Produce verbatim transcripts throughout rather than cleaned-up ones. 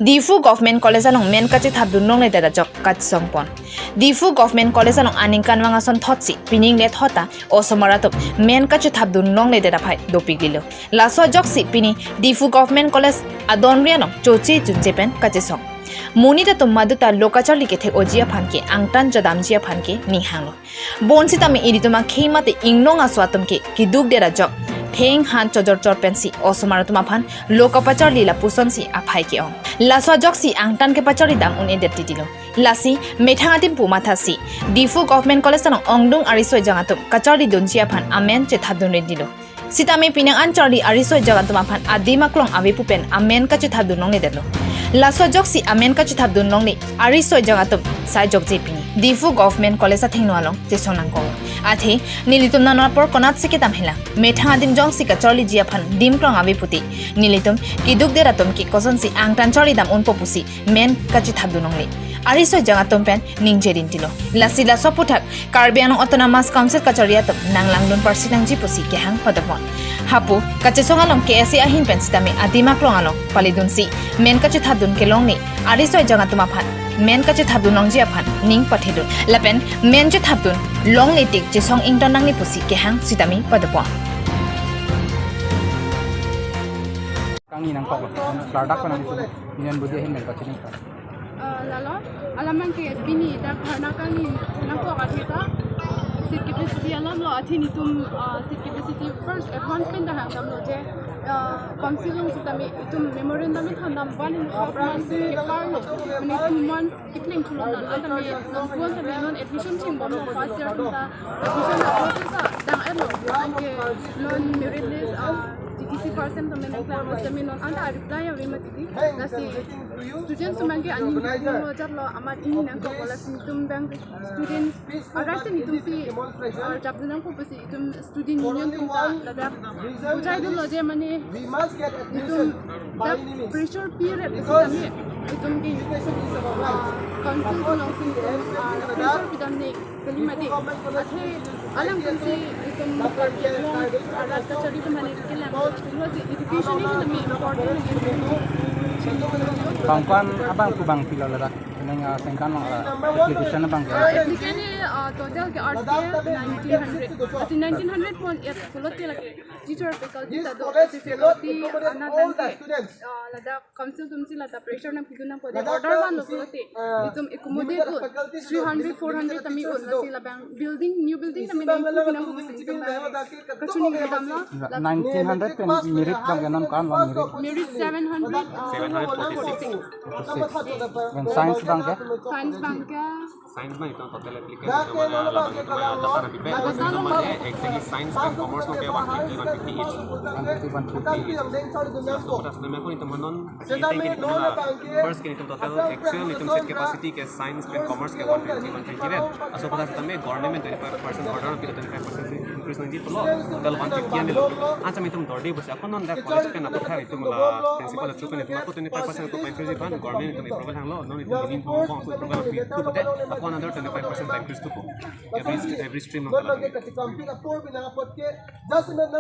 Diphu Government College along men kachethapdun longledet ajok kachesongpon. Diphu Government College along aningkanvang asonthotsi pining le thot ta osomar atum men kachethapdun longledet aphai dopik lilo. Laso ajoksi pini Diphu Government College adonri along choche chunche pen kachesong. Monit atum maduta lo kacharli kethek-oji aphan ke angtan jadamji aphan ke ning hanglo. Bonsitame ilitum akhei mate ingnong aso atum ke keduk det ajok theng han chojor chor pensi osomar atum aphan lo kapacharli lapusonsi aphai ke-ong. Laso ajoksi angtan kepacharli dam un-edet titilo. Lasi methang adim pu mathasi Diphu Government College along ongdung ariso ejang atum kacharlidunji aphan amen chethapdun rendilo. Sitame penang an charli ariso ejang atum aphan adim aklong ave pu pen amen kachethapdun longledetlo. Laso ajoksi amen kachethapdun longle ariso ejang atum sai jokje pini Diphu Government College athengno along chesong nangkok. Athe nelitum non apor konatsi kedam helang. Methang adim jongsi kacharliji aphan dim klong ave pute nelitum keduk det atum ke kosonsi angtan charli dam unpo pusi men kachethapdun longle ariso ejang atum pen ningje rintilo. Lasi laso aphuthak Karbi Anglong Autonomous Council kachari atum nanglangdun parsi nangji pusi kehang padopon. Hapu kachesong along K S A ahin pen sitame adim aklong along palidunsi men kachethapdun kelongle ariso ejang atum aphan men kachethapdun longji aphan ning pathedun lapen men chethapdun longle tik chesong ington nangne pusi kehang sitame padopon. Kangni nangkok, ladak ko nang Union Body ahin men kachini ka. Ah, lalo, alam abang ke pini dak dharna kangni nangkok athe ta seat capacity alam lo, athe netum, ah, seat capacity first advance pen dak hangdamlo je, ah, council along sitame itum memorandum thandam one and a half months ke par lo, mane two months kepleng thulo non, antame nangpon tame non admission chingbomlo first year atum ta admission process ta dang-etlo, anke non merit list, ah, D T C first sem tame nangklang, sitame non anta reply ave mati. Lasi students atum abang ke aning ninglo jatlo amat ini nangkok, lasi netum abang students arat si netumsi, ah, japdun nangpo pusi itum student union atum ta ladak bujaidunlo je mane itum dak pressure pi rep sitame itum ke, ah, council alongsi itum, ah, pressure pidam ne kali mati. Athe alangtum si itum Karbi Anglong arat kachari atum mane kelang lo si education ini lebih important lagi. Bang ko-an abang pu bang pilo ladak. Neng, ah, sengkan long, ah, application abang ke. Ah, applicant ni, ah, total ke arts ke nineteen hundred. Asi nineteen hundred pon et pulote lake teacher faculty ta do, si faculty anat abang ke, ah, ladak council atumsi ladak pressure nangpidun nangpo, order vanlo pulote itum accommodate un three hundred, four hundred tame un, lasi labang building, new building tame nangpidun nangpo pusi itum abang kachini kedamlo. Nineteen hundred pen merit abang ke non ko-an lo merit? Merit seven hundred, ah, seven hundred forty-six. Forty-six. Pen science abang ke? Science abang ke? Science abang itum total applicant itum mane labang itum mane data nangpipe. Itum mane exactly science and commerce along ke one twenty, one fifty each. One fifty, one fifty each. So, kota sitame ko itum non, itum ke itum mane first ke itum total actual itum seat capacity ke science and commerce ke one twenty, one twenty vet. Aso kota sitame government twenty-five percent order nangpi, twenty-five percent increase nangji pulo, total one fifty an lo. Ancham itum dordi pusi ako non dak college pen aputhak itum la principal atum pen itum ako twenty-five percent ako increase iban government itum approval hanglo, non itum ining pon ako approval pi tu pute ako another twenty-five percent increase tu po. Every, every stream along.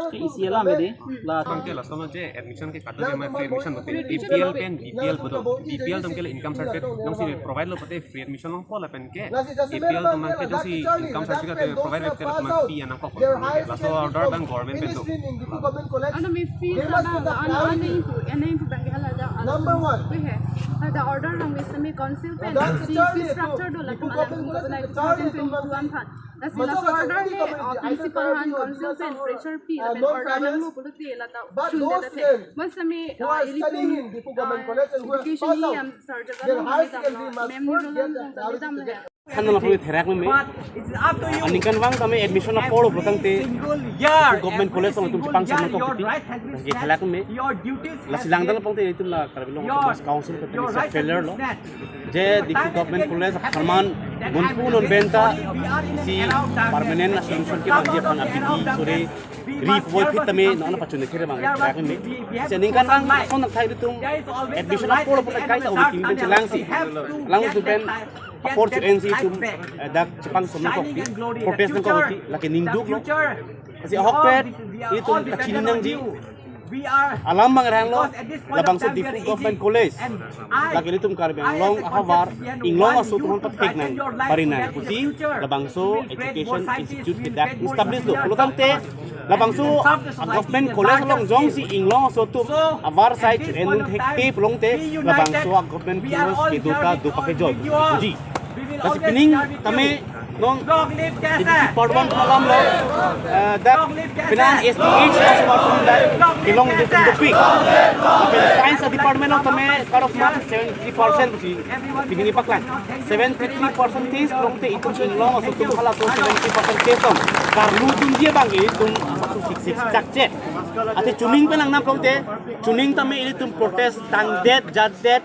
Ke isi alam ini la. Abang ke lason je admission ke kado ke mai free admission bote. A P L pen B P L bote. B P L atum ke le income certificate nangsi provide lo bote free admission longpo lapen ke A P L atum abang ke jongsi income certificate provide ke latum fee nangkok. Laso order abang government pen do. Ano me fees abang, ano, ano ipu, ano ipu abang ke hala da, ano. Number one. Pi he. Hala da order nang me sami council pen, si fee structure do latum alam ko na two thousand twenty-two an than. Lasi laso order ke, ah, principal aphan council pen pressure pi lapen order nanglo pulote lata chunde tate. Mas sami, ah, ilitum, ah, education ni am sar jaga lo mane damlo, mem ni lo lo mane damlo he. Than nangpon therak meme. Aningkanvang tame admission apor lo pulotangte government college along itum chepangcham nangkok titi. Lasi therak meme. Lasi langdam pulotangte itum la Karbi Anglong Autonomous Council ke tame failure lo. Je Diphu Government College apharman monpu non benta isi permanent solution kevangji aphan abidi sore ri puvoi phit tame non pachun kere mang therak meme. Si aningkanvang ason nangthai itum admission apor lo pulote kaita ove kimi pen chelangsi, lang itum pen apor chu-ensi itum, eh, dak chepangcham nangkok titi, protest nangkok titi, lake ningduk lo. Lasi ahokpet itum kachini nangji. Alam bang rang lo, labangso Diphu Government College, lake ilitum Karbi Anglong ahavar Inglong aso atum aphan pathek nang, pari nang pusi labangso education institute kedak establish lo. Pulotangte labangso a government college along jongsi Inglong aso atum avarsai endun thekthe pulotangte labangso a government college kedo ta do pakejoi puji. Lasi pining tame non D D C part one alam lo, eh, dak penang S T H laso atum dak kelong di dopik. Lapen science department along tame cut off mark seventy three percent pusi pining ipaklang. Seventy three percentage pulotangte itum Inglong aso atum halaso seventy percentage tong karlu dunji abang itum aso sik sik chakche. Athe chuning pen nangnam pulotangte, chuning tame ilitum protest tangdet jatdet,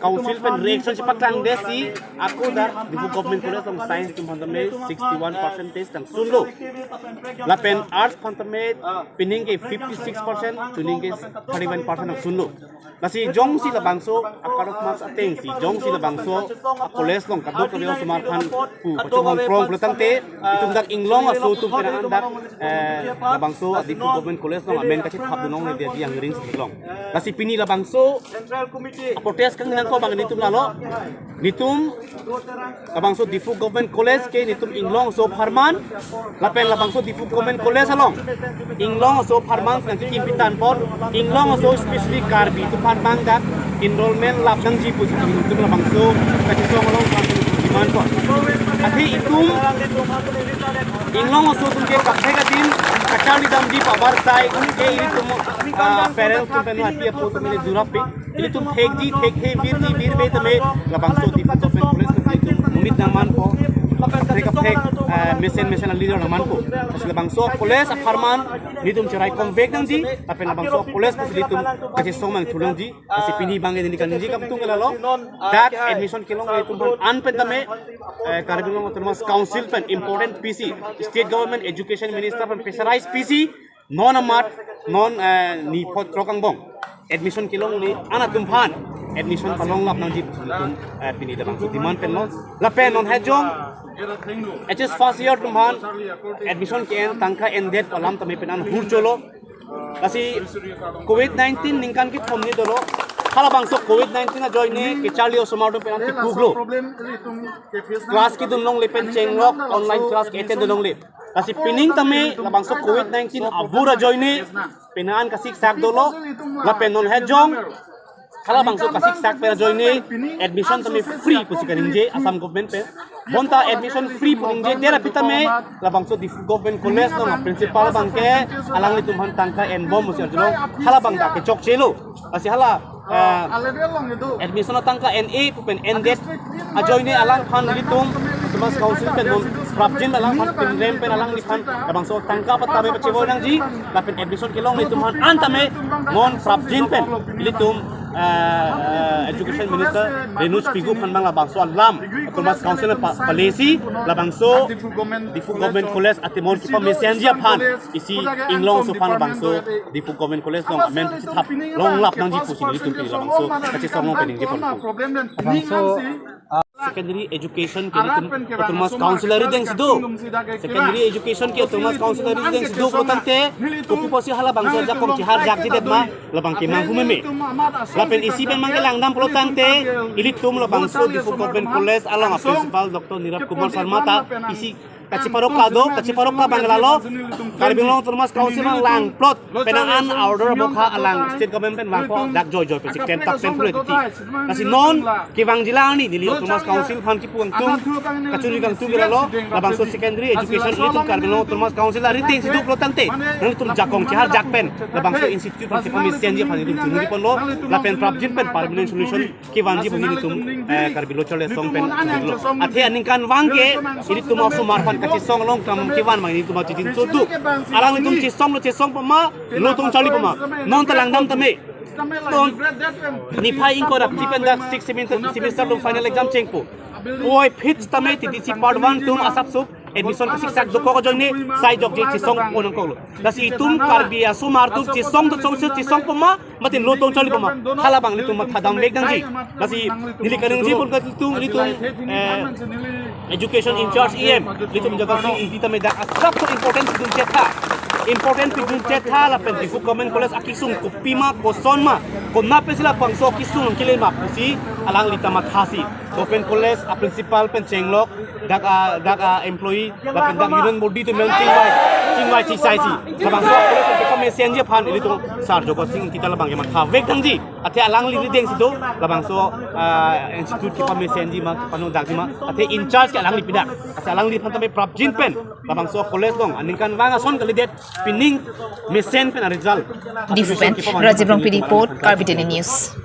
council pen reaction chepaklangdet si ako dak Diphu Government College along science atum aphan tame sixty one percentage tangsunlo. Lapen arts aphan tame pining ke fifty six percent, chuning ke thirty one percent tangsunlo. Lasi jongsi labangso a cut off marks ateng si jongsi labangso a college along kadokave osomar aphan pu pachunghong prong pulotangte itum dak Inglong aso atum penang dak, eh, labangso a Diphu Government College along amen kachethap dunlongle dia di angring si long. Lasi pini labangso a protest kangnang ko bang nelitum lalo. Nelitum labangso Diphu Government College ke nelitum Inglong aso apharman, lapen labangso Diphu Government College along Inglong aso apharman nangkekim pitan apot, Inglong aso especially Karbi atum aphan bang dak enrollment lap nangji pusi nelitum labangso kachesong along demand apot. Athe itum Inglong aso atum ke kaprek adim kacharli damji pu avarsai ke ilitum, ah, parents atum pen api apo atum ke jurap pi. Ilitum thekji thekthe virji virve tame labangso Diphu Government College ke ilitum monit nangmanpo. Kaprek kaprek, ah, mesen mesen a leader nangmanpo. Lasi labangso college apharman nelitum cherai convoke nangji, lapen labangso college pusi ilitum kachesong mangthu nangji. Lasi pini bang neli kaningje kangtung ke lalo, dak admission kelongle atum aphan an pen tame, eh, Karbi Anglong Autonomous Council pen important P C, State Government Education Minister pen pressurized P C, non amat, non, eh, ni phot throk angbong admission kelongle an atum aphan admission palong lap nangji atum, eh, pini labangso demand pen lo. Lapen non hajong H S first year atum aphan admission ke-en tangka endet alam tame penang hurcholo. Lasi covid nineteen ningkan kethom ni dolo. Halabangso covid nineteen ajoine kacharli osomar atum penang tipuklo. Class kedun longle pen chenglok, online class ke-attend longle. Lasi pining tame labangso covid nineteen abur ajoine penang kasiksak dolo. Lapen non hajong halabangso kasiksak pen ajoine admission tame free pusi kaningje Assam government pen. Bonta admission free pu ningjedet aphi tame labangso Diphu Government College along a principal abang ke alanglitum aphan tangka enbom pusi arjulong, halabang ta kechokchelo. Lasi hala, eh, admission atangka en-e pu pen endet ajoine alangphan ilitum Autonomous Council pen non prapjin alangphan pinrem pen alangliphan labangso tangka patame pachevoi nangji, lapen admission kelongle atum aphan an tame non prapjin pen ilitum, eh, eh, Education Minister Renojo Pegu aphan bang labangso alam Autonomous Council pa-, palesi labangso Diphu Government College atimor kepamesen ji aphan isi Inglong aso aphan labangso Diphu Government College along amen chethap long lap nangji pusi nelitum pini labangso kachesong along peningje pon. Labangso, ah, secondary education ke nelitum Autonomous Council arideng si do. Secondary education ke Autonomous Council arideng si do pulotangte, kopi pusi halabangso ajakong chehar jakjidet ma, labang ke manghumeme. Lapen isi pen mang kelangdam pulotangte, ilitum labangso Diphu Government College along a principal Doctor Nirav Kumar Sharma ta isi kacheparok kado, kacheparok ka bang lalo, Karbi Anglong Autonomous Council along langplot penang an order abokha alang state government pen vangpo dak joijoi pensi klem tap pen pule titi. Lasi non kevangji la ani neli Autonomous Council aphan kipu kangtung, kachuri kangtung ke lalo, labangso secondary education ilitum Karbi Anglong Autonomous Council arideng si do pulotangte, nangtum jakong chehar jak pen labangso institute aphan kepamesen ji aphan ilitum chunri ponlo, lapen prapjin pen permanent solution kevanji pu nelitum, eh, Karbi Lo Charli Asong pen chunrilo. Athe aningkanvang ke ilitum osomar aphan kachesong along kam kevan ma nelitum achijin sotu. Alanglitum chesonglo chesong poma, lo tong charli poma. Non ta langdam tame. Non niphai ingkoi ra phli pen dak six semester, semester along final exam chengpo. Puvoiphit tame T T C part one atum asapso admission kasiksak dokok ajoine sai jokje chesong pon nangkoklo. Lasi itum Karbi asomar atum chesong do chongse chesong poma, mate lo tong charli poma. Halabang ilitum mathadam vek nangji. Lasi neli kaningje pon ke ilitum, ilitum, eh, education in charge E M, ilitum Jagat Sing Engti tame dak asapso important itum chetha. Important pidun chetha lapen Diphu Government College akisung kopima kosonma, konat pensi labangso akisung kele ma pusi alangli ta mathasi. Government College a principal pen chenglok, dak a dak a employee lapen dak union body atum pen chingvai chingvai chisaisi. Labangso college kepamesenji aphan ilitum Sir Jogot Sing Ingti ta labang kematha vek nangji. Athe alangli rideng si do labangso ah, institute kepamesenji ma, kepanodakji ma. Athe in charge ke alangli pidak. Athe alangliphan tame prapjin pen labangso college along aningkanvang ason kalidet, pining mesen pen a result. Diphu pen Rajiv Rongpi report, Karbi Daily News.